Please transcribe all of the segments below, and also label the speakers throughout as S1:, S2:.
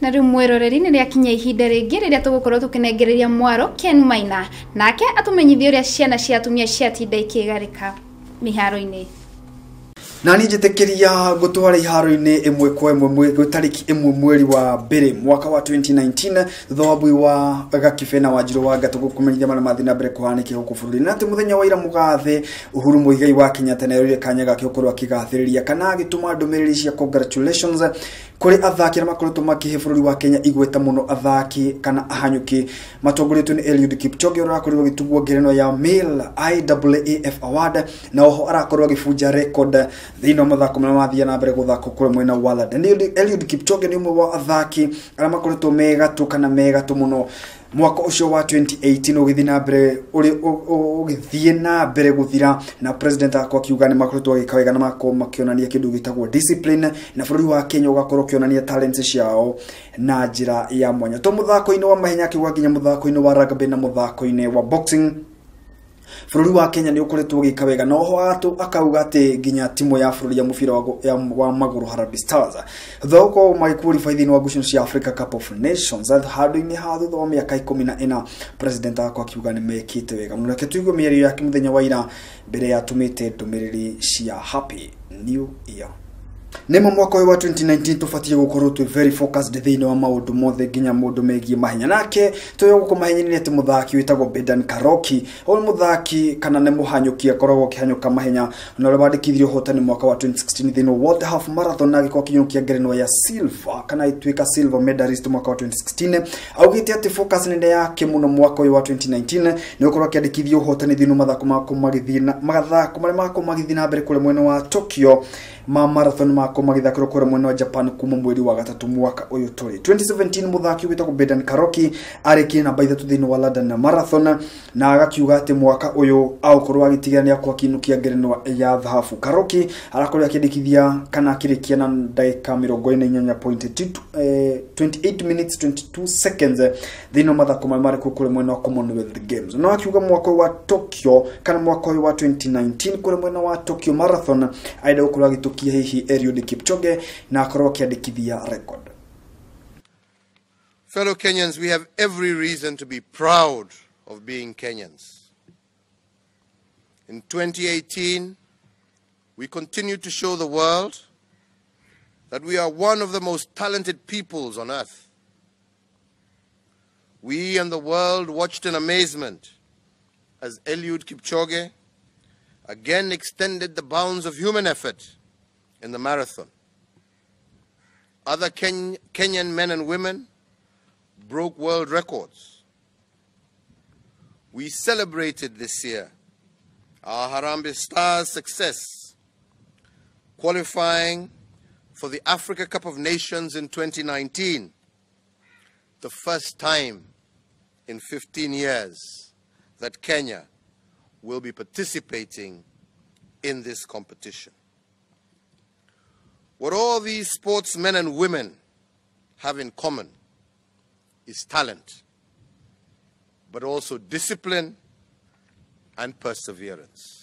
S1: Na rĩu mwĩroreri, nĩ rĩakinya ihinda rĩngĩ rĩrĩa tũgũkorwo tũkĩnengereria mwaro Ken Maina, nake atũmenyithie ũrĩa ciana cia atumia ciatinda ikĩgarĩka mĩharo-inĩ.
S2: Na niĩ njĩtĩkĩria ngũtwara iharo-inĩ ĩmwe kwa ĩmwe tarĩki 1 mweri wa mbere mwaka wa 2019, thutha wa mbui wa Gakibe na Wanjirũ wa Ngatũ gũkũmenyithia marĩa mathiĩ na mbere kũhanĩka gũkũ bũrũri, na atĩ mũthenya wa ira mũgathe Uhuru Muigai wa Kenyatta nĩ aroire kanya gake gũkorwo akĩgathĩrĩria kana agĩtũma ndũmĩrĩri cia congratulations kũrĩ athaki arĩa makoretwo makĩhe bũrũri wa Kenya igweta mũno, athaki kana ahanyũki matongoretio nĩ Eliud Kipchoge, ũrĩa ũrakorirwo agĩtugwo ngerenwa ya Male IAAF Award, na oho arakorwo agĩbunja record thĩinĩ wa mathako marĩa mathiaga na mbere gũthakwo kũrĩa mwena wa London. Eliud Kipchoge nĩ ũmwe wa athaki arĩa makoretwo megatũ kana megatũ mũno mwaka ũcio wa 2018 ũgĩthiĩ na mbere ũgĩthiĩ na mbere gũthira, na president akwa akiuga nĩ makoretwo magĩka wega na makorwo makĩonania kĩndũ gĩtagwo discipline, na bũrũri wa Kenya ũgakorwo ũkĩonania talents ciao na njĩra ya mwanya, to mũthako-inĩ wa mahenya, akiuga nginya mũthako-inĩ wa rugby na mũthako-inĩ wa boxing bũrũri wa Kenya nĩ ũkoretwo ũgĩka wega. Na oho akauga atĩ nginya timu ya bũrũri ya mũbira wa magũrũ, Harambee Stars, thutha wa gũkorwo magĩqualify thĩinĩ wa ngucanio cia Africa Cup of Nations handũ-inĩ ha thutha wa mĩaka 14, president akwa akiuga nĩ mekĩte wega mũno. Reke tũigue mĩario yake mũthenya wa ira mbere ya tũmĩte ndũmĩrĩri cia Happy New Year. Nĩmo mwaka ũyũ wa 2019 tũbatiĩ gũkorwo twĩ very focused thĩinĩ wa maũndũ mothe, nginya maũndũ megiĩ mahenya. Nake tũyũ gũkũ mahenya-inĩ atĩ mũthaki wĩtagwo Bedan Karoki, ũyũ nĩ mũthaki kana nĩ mũhanyũki akoragwo akĩhanyũka mahenya, na ũrĩa wandĩkithirie ũhotani mwaka wa 2016 thĩinĩ wa World Half Marathon, na agĩkorwo akĩnyũkia ngerenwa ya silver kana ituĩka silver medalist mwaka wa 2016. Augĩte atĩ focus nene yake mũno mwaka ũyũ wa 2019 nĩ gũkorwo akĩandĩkithia ũhotani thĩinĩ wa mathako mako magĩthiĩ na mathako marĩa makorwo magĩthiĩ na mbere kũrĩa mwena wa Tokyo, ma marathon mako magĩthakĩrwo kũrĩa mwena wa Japan kuma mweri wa gatatũ mwaka ũyũ tũrĩ. 2017 mũthaki wĩtagwo Bedan Karoki arĩkirie namba 3 thĩinĩ wa London Marathon, na agakiuga atĩ mwaka ũyũ agũkorwo agĩtigĩra nĩ akorwo akĩinũkia ngerenwa ya thahabu. Karoki arakorwo akĩandĩkithia kana akĩrĩkia na ndagĩka 48.2, 28 minutes 22 seconds thĩinĩ wa mathako marĩa marĩ kũrĩa mwena wa Commonwealth Games. No akiuga mwaka ũyũ wa Tokyo kana mwaka ũyũ wa 2019 kũrĩa mwena wa Tokyo Marathon arenda gũkorwo agĩtũkia hihi Eliud Kipchoge na akorwo akĩandĩkithia record.
S3: Fellow Kenyans, we have every reason to be proud of being Kenyans. In 2018, we continued to show the world that we are one of the most talented peoples on earth. We and the world watched in amazement as Eliud Kipchoge again extended the bounds of human effort in the marathon. Other Kenyan men and women broke world records. We celebrated this year our Harambee Stars' success, qualifying for the Africa Cup of Nations in 2019, the first time in 15 years that Kenya will be participating in this competition. What all these sportsmen and women have in common is talent, but also discipline and perseverance.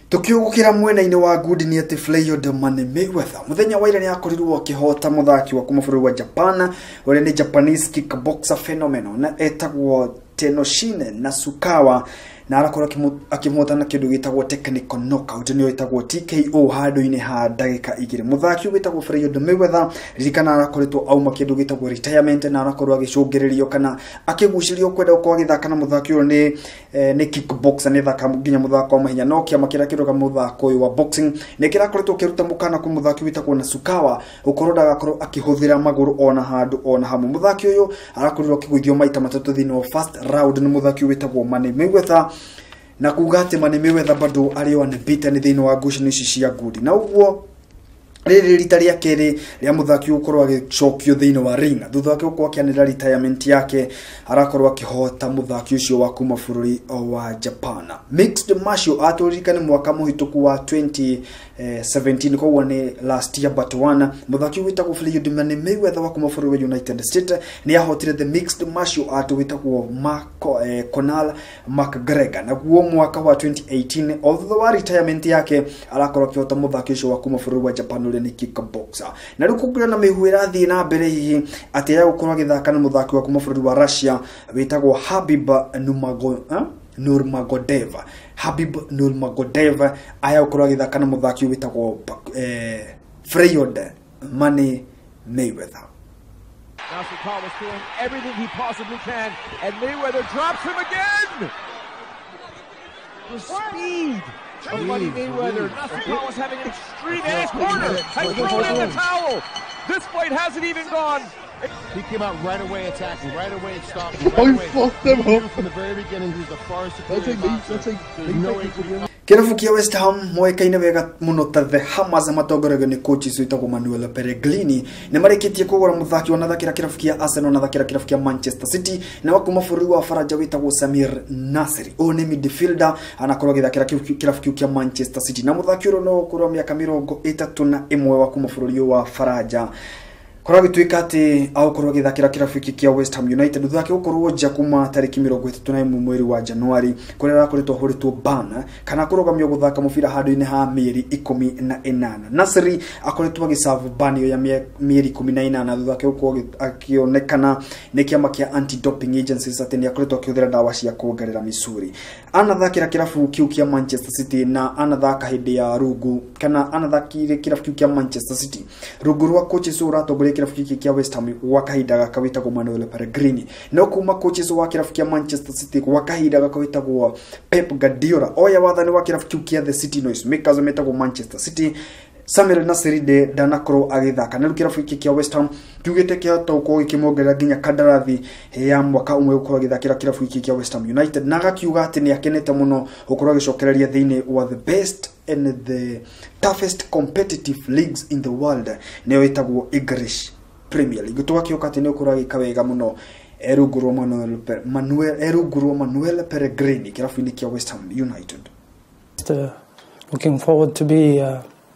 S2: Tukiugukira mwena-inĩ wa ngundi nĩ atĩ Floyd Money Mayweather mũthenya wa ira nĩ akorirwo akĩhota mũthaki wa kuma bũrũri wa Japan, ũrĩa nĩ Japanese kickboxer phenomenon na etagwo Tenoshine Nasukawa, na arakorwo akĩmũhota na kĩndũ gĩtagwo technical knockout, nĩyo ĩtagwo TKO, handũ-inĩ ha ndagĩka 2. Mũthaki ũyũ wĩtagwo Floyd Mayweather, ririkana arakoretwo auma kĩndũ gĩtagwo retirement, na arakorwo agĩcũngĩrĩrio kana akĩgucĩrĩrio kwenda gũkorwo agĩthaka na mũthaki ũyũ nĩ kickboxer, nĩ thaka nginya mũthako wa mahenya, no kĩama kĩrĩa kĩroga mũthako ũyũ wa boxing nĩ kĩrakoretwo kĩruta mũkana kwĩ mũthaki wĩtagwo Nasukawa gũkorwo ndagakorwo akĩhũthĩra magũrũ ona handũ ona hamwe. Mũthaki ũyũ arakorirwo akĩgũithio maita matatũ thĩinĩ wa first round nĩ mũthaki ũyũ wĩtagwo Money Mayweather, na kuga atĩ Money Mayweather bado arĩ unbeaten thĩinĩ wa ngucanio ici cia ngundi, na ũguo rĩrĩ rita rĩa kerĩ rĩa mũthaki gũkorwo agĩcokio thĩinĩ wa ring thutha wake gũkorwo akĩanĩrĩra retirement yake, arakorwo akĩhota mũthaki ũcio wa kuma bũrũri wa Japan. Mixed martial art, ũririkane mwaka mũhĩtũku wa 2017, koguo nĩ last year but one, mũthaki wĩtagwo Floyd Money Mayweather wa kuma bũrũri wa United States nĩ ahotire the mixed martial art wĩtagwo Conor McGregor, naguo mwaka wa 2018 o thutha wa retirement yake arakorwo akĩhota mũthaki ũcio wa kuma bũrũri wa Japan. ũrĩa nĩ kickboxer. Na rĩu kũngĩra na mĩhuhu ĩrathiĩ na mbere hihi atĩ ya gũkorwo agĩthaka na mũthaki wa kuma bũrũri wa Russia wĩtagwo Habib Nurmagomedov. Habib Nurmagomedov aya gũkorwo agĩthaka na mũthaki wĩtagwo Floyd Money Mayweather.
S4: Nasukawa's doing everything he possibly can, and Mayweather drops him again! The speed of Money Mayweather. Nasukawa's having an extreme in his corner, has thrown in the towel! This fight hasn't even gone.
S3: He came out right away attacking, right away stopping, right
S5: I
S3: away.
S5: fucked them
S3: He knew
S5: up.
S3: from the very beginning he was the far
S5: That's
S3: superior
S5: like me.
S3: boxer.
S5: That's like
S3: There's no way to
S2: Kĩrabu kĩa West Ham moĩkaine wega mũno ta The Hammers matongoragio nĩ coach wĩtagwo Manuel Pellegrini nĩ marĩkĩtie kũgũra mũthaki wanathakĩra kĩrabu kĩa Arsenal na thakĩra kĩrabu kĩa Manchester City na wa kuma bũrũri wa Faranja wĩtagwo Samir Nasri. Ũyũ nĩ midfielder anakorwo agĩthakĩra kĩrabu kĩu kĩa Manchester City na mũthaki ũyũ no ũkũrũ wa mĩaka 31 wa kuma bũrũri wa Faranja korwo agĩtuĩka atĩ agũkorwo agĩthakĩra kĩrabu gĩkĩ kĩa West Ham United thutha wake gũkorwo nja kuma tarĩki 31 mweri wa Januari kũrĩa arakoretwo ahũrĩtwo ban kana kũrũgamio gũthaka mũbira handũ-inĩ ha mĩeri 18. Nasri akoretwo agĩserve ban ĩyo ya mĩeri 18 thutha wake gũkorwo akĩonekana nĩ kĩama kĩa anti-doping agencies atĩ nĩ akoretwo akĩhũthĩra ndawa cia kuongerera mĩcuri. Anathakĩra kĩrabu kĩu kĩa Manchester City na anathaka hĩndĩ ya rungu kana anathakire kĩrabu kĩu kĩa Manchester City rungu rwa coach ũcio ũratongoria kĩrabu gĩkĩ kĩa West Ham gwa kahinda gaka wĩtagwo Manuel Pellegrini. No kuma coaches wa kĩrabu kĩa Manchester City gwa kahinda gaka wĩtagwo Pep Guardiola oya wathani wa kĩrabu kĩu kĩa The City Noisemakers metagwo Manchester City, Samir Nasri ndanakorwo agĩthaka na rĩu kĩrabu gĩkĩ kĩa West Ham kiugĩte kĩhota gũkorwo gĩkĩmuongerera nginya kandarathi ya mwaka ũmwe gũkorwo agĩthakĩra kĩrabu gĩkĩ kĩa West Ham United na agakiuga atĩ nĩ akenete mũno gũkorwo agĩcokereria thĩinĩ wa the best and the toughest competitive leagues in the world nĩyo ĩtagwo English Premier League. Tũgakĩũka atĩ nĩ ũkorwo agĩka wega mũno rungu rwa Manuel Pellegrini kĩrabu-inĩ kĩa West Ham United.
S6: Looking forward to be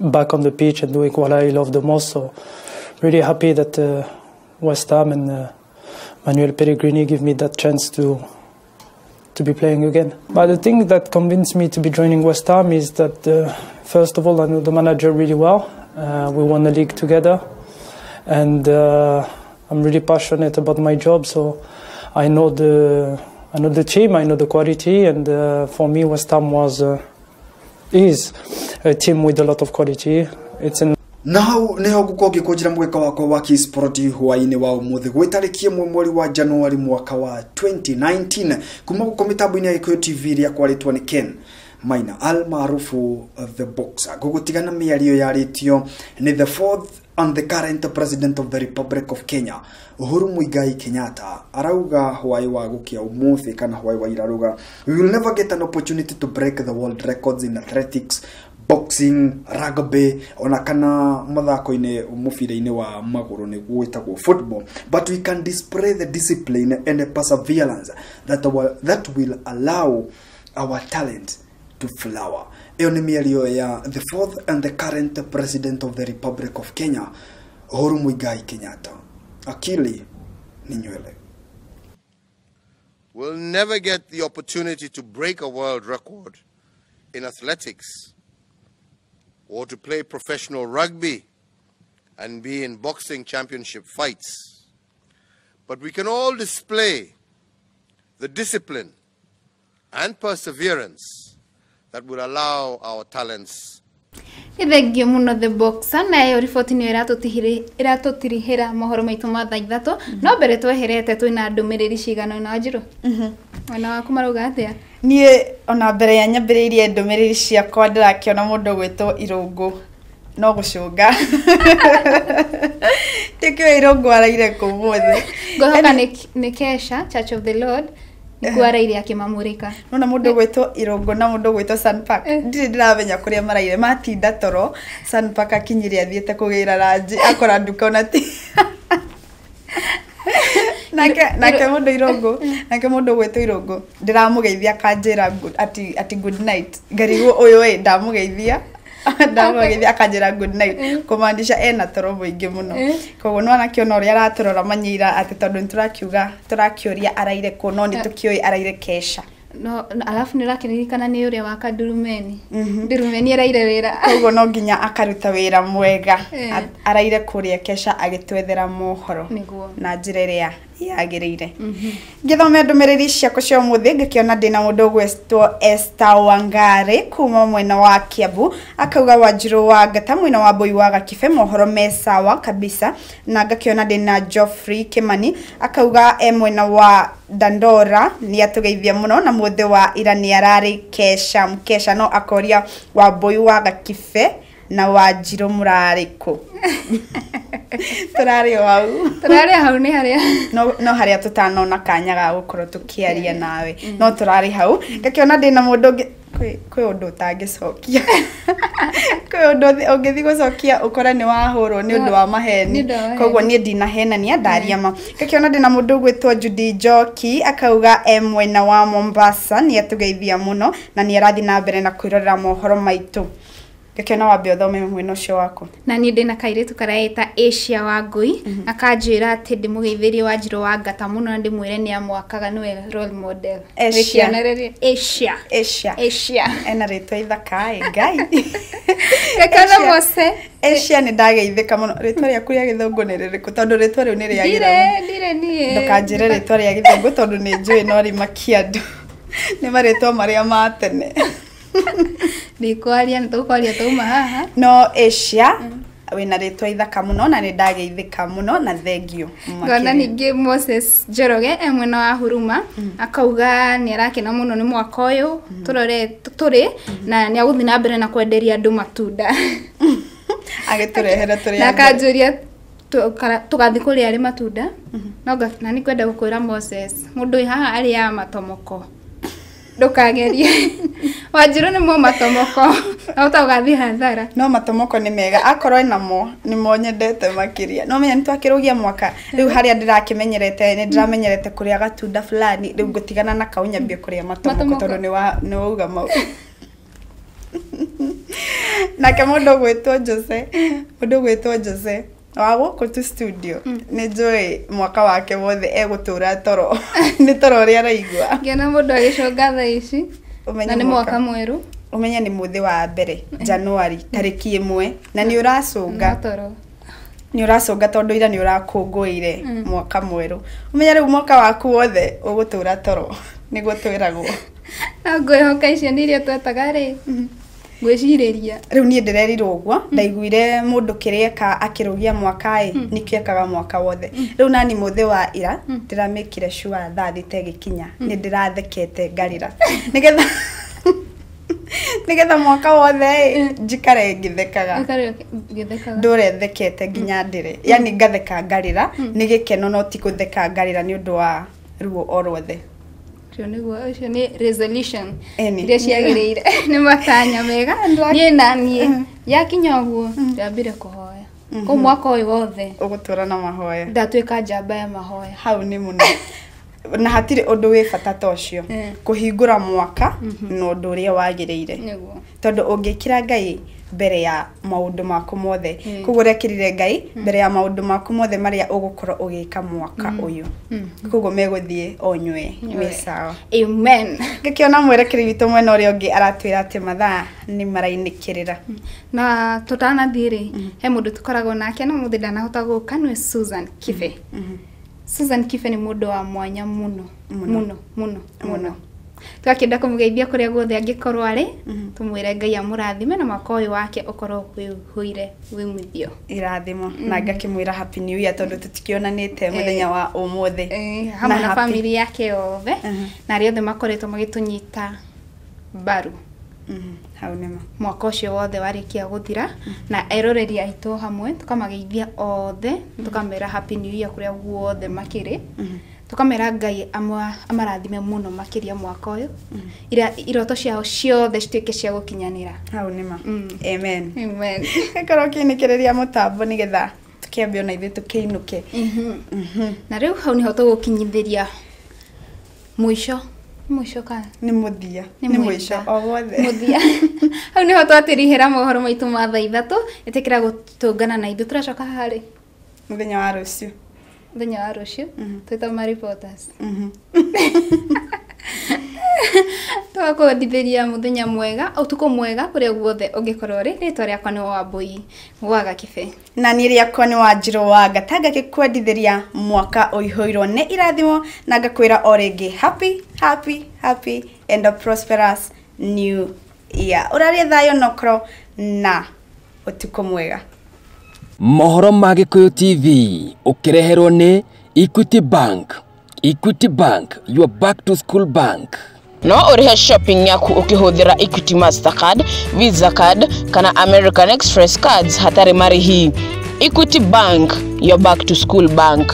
S6: back on the pitch and doing what I love the most. So really happy that West Ham and Manuel Pellegrini give me that chance to be playing again. But the thing that convinced me to be joining West Ham is that first of all, I know the manager really well. We won the league together, and I'm really passionate about my job. So I know the team, I know the quality, and for me, West Ham is a team with a lot of quality. It's in
S2: na hau niho ngukorwo ngĩkũnjĩra mweka wakwa wa Kĩsport hwaĩ-inĩ wa ũmũthĩ gwĩ tarĩki 1 mweri wa Januari mwaka wa 2019 kuma gũkũ mĩtambo-inĩ ya Gĩkũyũ TV rĩa kwarĩtwo nĩ Ken Maina almaarufu The Boxer. Ngũgũtigana mĩario yarĩtio nĩ the fourth and the current president of the Republic of Kenya Uhuru Muigai Kenyatta. Arauga hwaĩ wa gũkĩa ũmũthĩ kana hwaĩ wa ira arauga, we will never get an opportunity to break the world records in athletics, boxing, rugby ona kana mathako-inĩ mũbira-inĩ wa magũrũ nĩguo wĩtagwo football, but we can display the discipline and the perseverance that will allow our talent to flower. Ĩyo nĩ mĩario ya the fourth and the current president of the Republic of Kenya Uhuru Muigai Kenyatta. Akili ni nywele.
S3: We'll never get the opportunity to break a world record in athletics or to play professional rugby and be in boxing championship fights. But we can all display the discipline and perseverance that will allow our talents.
S1: Nĩ thengio mũno The Boxer na ĩyo riboti nĩyo ĩratũtirihĩra mohoro maitũ ma thaa 3 no mbere tweherete twĩna ndũmĩrĩri cigana ũna. Wanjirũ, mwena waku marauga atĩa?
S7: Niĩ ona mbere ya nyambĩrĩirie ndũmĩrĩri ciakwa ndĩrakĩona mũndũ gwĩtwo Irũngũ no gũcũnga ndĩkĩũĩ Irũngũ araire kũ ũmũthĩ.
S1: Ngwĩhoka nĩ Kesha Church of the Lord nĩkuo araire akĩmamũrĩka.
S7: Nona mũndũ gwĩtwo Irũngũ na mũndũ gwĩtwo Sunpark ndirĩ ndĩramenya kũrĩa maraire matinda toro. Sunpark akinyire athiĩte kũgĩra ranji akora nduka ona ti nake mũndũ Irũngũ, nake mũndũ gwĩtwo Irũngũ ndĩramũgeithia akanjĩra ati good night ngarigwo ũyũ ĩ ndamũgeithia akanjĩra good night kũmaanisha ena toro mũingĩ mũno. Koguo nĩ wanakĩona ũrĩa aratũrora manyeira atĩ tondũ nĩ tũrakiuga tũrakĩũria araire kũ no nĩ tũkĩũĩ araire Kesha.
S1: No alafu nĩũrakĩririkana nĩ ũrĩa wa Kadurumeni. Ndurumeni araire wĩra.
S7: Koguo no nginya akaruta wĩra mwega. Araire kũrĩa kesha agĩtwethera mohoro
S1: nĩguo
S7: na njĩra ĩrĩa yagĩrĩire. Ngĩthome ndũmĩrĩri ciakwa cia ũmũthĩ ngĩkĩona ndĩna mũndũ ũgwĩtwo Esther Wangari kuma mwena wa Kiambu, akauga Wanjirũ wa Ngata mwena wa Mbui wa Gakibe mohoro me sawa kabisa. Na ngakĩona ndĩna Geoffrey Kimani akauga e mwena wa Dandora nĩ atũgeithia mũno na mũthĩ wa ira nĩ ararĩ kesha mkesha, no akoria wa Mbui wa Gakibe na Wanjirũ mũrarĩ kũ? Tũrarĩ o hau.
S1: Tũrarĩ hau nĩ harĩa
S7: no harĩa tũtanona kanya ga gũkorwo tũkĩaria nawe, no tũrarĩ hau. Ngakĩona ndĩna mũndũ ũngĩ, kwĩ ũndũ ũtangĩcokia, kwĩ ũndũ ũngĩthiĩ gũcokia ũkore nĩ wahũrwo nĩ ũndũ wa maheni, koguo niĩ ndinahenania ndaria ma. Ngakĩona ndĩna mũndũ ũgwĩtwo Judy Njoki akauga e mwena wa Mombasa nĩ atũgeithia mũno na nĩ arathiĩ na mbere na kwĩrorera mohoro maitũ. Ngakĩona wambe ũthome mwena ũcio waku.
S1: Na niĩ ndĩna kairĩtu karaĩta Asia Wangui, akanjĩra atĩ ndĩmũgeithĩrie Wanjirũ wa Ngata mũno na ndĩmwĩre nĩ amwakaga nĩwe role model.
S7: Asia.
S1: Asia.
S7: Asia.
S1: Asia.
S7: Ena rĩtwa ithaka ĩ Ngai.
S1: Ngakĩona Mose.
S7: Asia nĩ ndageithĩka mũno. Rĩtwa rĩaku rĩa gĩthũngũ nĩ rĩrĩkũ? Tondũ rĩtwa rĩu nĩ rĩagĩra.
S1: Ndire niĩ.
S7: Ndũkanjĩre rĩtwa rĩa gĩthũngũ tondũ nĩ njũĩ no rĩmakia andũ. Nĩ marĩtwa marĩa ma tene.
S1: Ndikwaria, nĩtũkwaria tauma haha.
S7: No Asia wĩna rĩtwa ithaka mũno na nĩ ndageithĩka mũno na thengio.
S1: Ngona ningĩ Moses Njoroge e mwena wa Huruma akauga nĩ arakena mũno nĩ mwaka ũyũ tũrore tũrĩ na nĩ agũthiĩ na mbere na kwenderia andũ matunda.
S7: Agĩtũrehere tũrĩ
S1: na akanjũria tũgathiĩ kũrĩa arĩ matunda. No na nĩ kwenda gũkwĩra Moses mũndũ wĩ haha arĩaga matomoko. Ndũkagerie. Wanjirũ nĩ mo matomoko no ta ũgathiĩ hathara.
S7: No matomoko nĩ mega akorwo namo nĩmo nyendete makĩria. No menya nĩtwakĩrũgia mwaka rĩu harĩa ndĩrakĩmenyerete nĩ ndĩramenyerete kũrĩa gatunda fulani, rĩu ngũtigana na kau nyambie kũrĩa matomoko tondũ nĩ wauga mau. Nake mũndũ ũgwĩtwo Jose, mũndũ ũgwĩtwo Jose wa gũkũ tu studio nĩ njũĩ mwaka wake wothe egũtũra toro nĩ toro ũrĩa araigua.
S1: Ngĩona mũndũ agĩcũnga thaa ici na nĩ mwaka mwerũ,
S7: ũmenye nĩ mũthĩ wa mbere Januari tarĩki 1 na nĩ ũracũnga nĩ ũracũnga tondũ ira nĩ ũrakũngũĩire mwaka mwerũ. Ũmenye rĩu mwaka waku wothe ũgũtũra toro nĩguo twĩragwo.
S1: Na ngwĩhoka icio nĩ iria twetaga rĩ ngwĩcirĩria.
S7: Rĩu niĩ ndĩrerirwo ũguo, ndaiguire mũndũ kĩrĩa akĩrũgia mwaka ĩ nĩkĩo ekaga mwaka wothe. Rĩu nani mũthĩ wa ira ndĩramĩkire sure thaa thita ĩgĩkinya nĩ ndĩrathekete ngarĩra nĩgetha mwaka wothe njikare ngĩthekaga, ndũre thekete nginya ndĩre, yani ngatheka ngarĩra nĩ gĩkeno no ti gũtheka ngarĩra nĩ ũndũ wa ruo o ruothe.
S1: Ũcio ũcio nĩ resolution iria ciagĩrĩire nĩ matanya mega. Niĩ na niĩ yakinya ũguo ndambire kũhoya kũu mwaka ũyũ wothe
S7: ũgũtũra na mahoya,
S1: ndatuĩka njamba ya mahoya.
S7: Hau nĩ mũno na hatirĩ ũndũ wĩ bata ta ũcio kũhingũra mwaka na ũndũ ũrĩa wagĩrĩire, tondũ ũngĩkĩra Ngai mbere ya maũndũ maku mothe, koguo ũrekĩrire Ngai mbere ya maũndũ maku mothe marĩa ũgũkorwo ũgĩka mwaka ũyũ, koguo megũthiĩ o nywe me sawa.
S1: Amen.
S7: Ngĩkĩona mwerekeri witũ mwena ũrĩa ũngĩ aratwĩra atĩ mathaa nĩ marainĩkĩrĩra.
S1: Na tũtanathiĩ rĩ, he mũndũ tũkoragwo nake no mũthĩ ndanahota gũka, nĩwe Susan Kibe. Susan Kibe nĩ mũndũ wa mwanya mũno mũno mũno mũno. Tũgakĩenda kũmũgeithia kũrĩa guothe angĩkorwo arĩ, tũmwĩre Ngai amũrathime na mwaka ũyũ wake ũkorwo wĩihũire wĩmithio
S7: irathimo. Na ngakĩmwĩra happy new year tondũ tũtikĩonanĩte mũthenya wa ũmũthĩ
S1: hamwe na family yake yothe na arĩa othe makoretwo magĩtũnyita mbaru
S7: hau nĩma
S1: mwaka ũcio wothe warĩkia gũthira, na eroreri aitũ hamwe tũkamageithia othe, tũkamera happy new year kũrĩa guothe makĩrĩ, tukamera Ngai amarathime mũno makĩria mwaka ũyũ, iroto ciao ciothe cituĩke cia gũkinyanĩra.
S7: Hau nĩma. Amen.
S1: Amen.
S7: Gĩkorwo kĩinĩkĩrĩria mũtambo nĩgetha tũkĩambie ona ithuĩ tũkĩinũke.
S1: Na rĩu hau nĩho tũgũkinyithĩria mũico. Mũico kana?
S7: Nĩ mũthia. Nĩ mũico o wothe.
S1: Mũthia. Hau nĩho twatĩrihĩra mohoro maitũ ma thaa 3. Ĩtĩkĩra gũtũngana na ithuĩ. Tũracoka haha rĩ?
S7: Mũthenya wa rũciũ.
S1: Mũthenya wa rũciũ twĩtagwo ma reporters. Tũgakwendithĩria mũthenya mwega, ũtukũ mwega kũrĩa guothe ũngĩkorwo ũrĩ. Rĩtwa rĩakwa nĩ Wambũi wa Gakibe.
S7: Na niĩ rĩakwa nĩ Wanjirũ wa Gatanga, ngĩkwendithĩria mwaka ũihũirwo nĩ irathimo, na ngakwĩra o rĩngĩ happy, happy, happy and a prosperous new year. Ũrarie thayũ nokorwo na ũtukũ mwega.
S5: Mohoro ma Gĩkũyũ TV ũkĩreherwo nĩ Equity Bank. Equity Bank, your back to school bank.
S8: No ũrĩhe shopping yaku ũkĩhũthĩra Equity Mastercard, Visa card kana American Express cards hatarĩ marĩhi. Equity Bank, your back to school bank.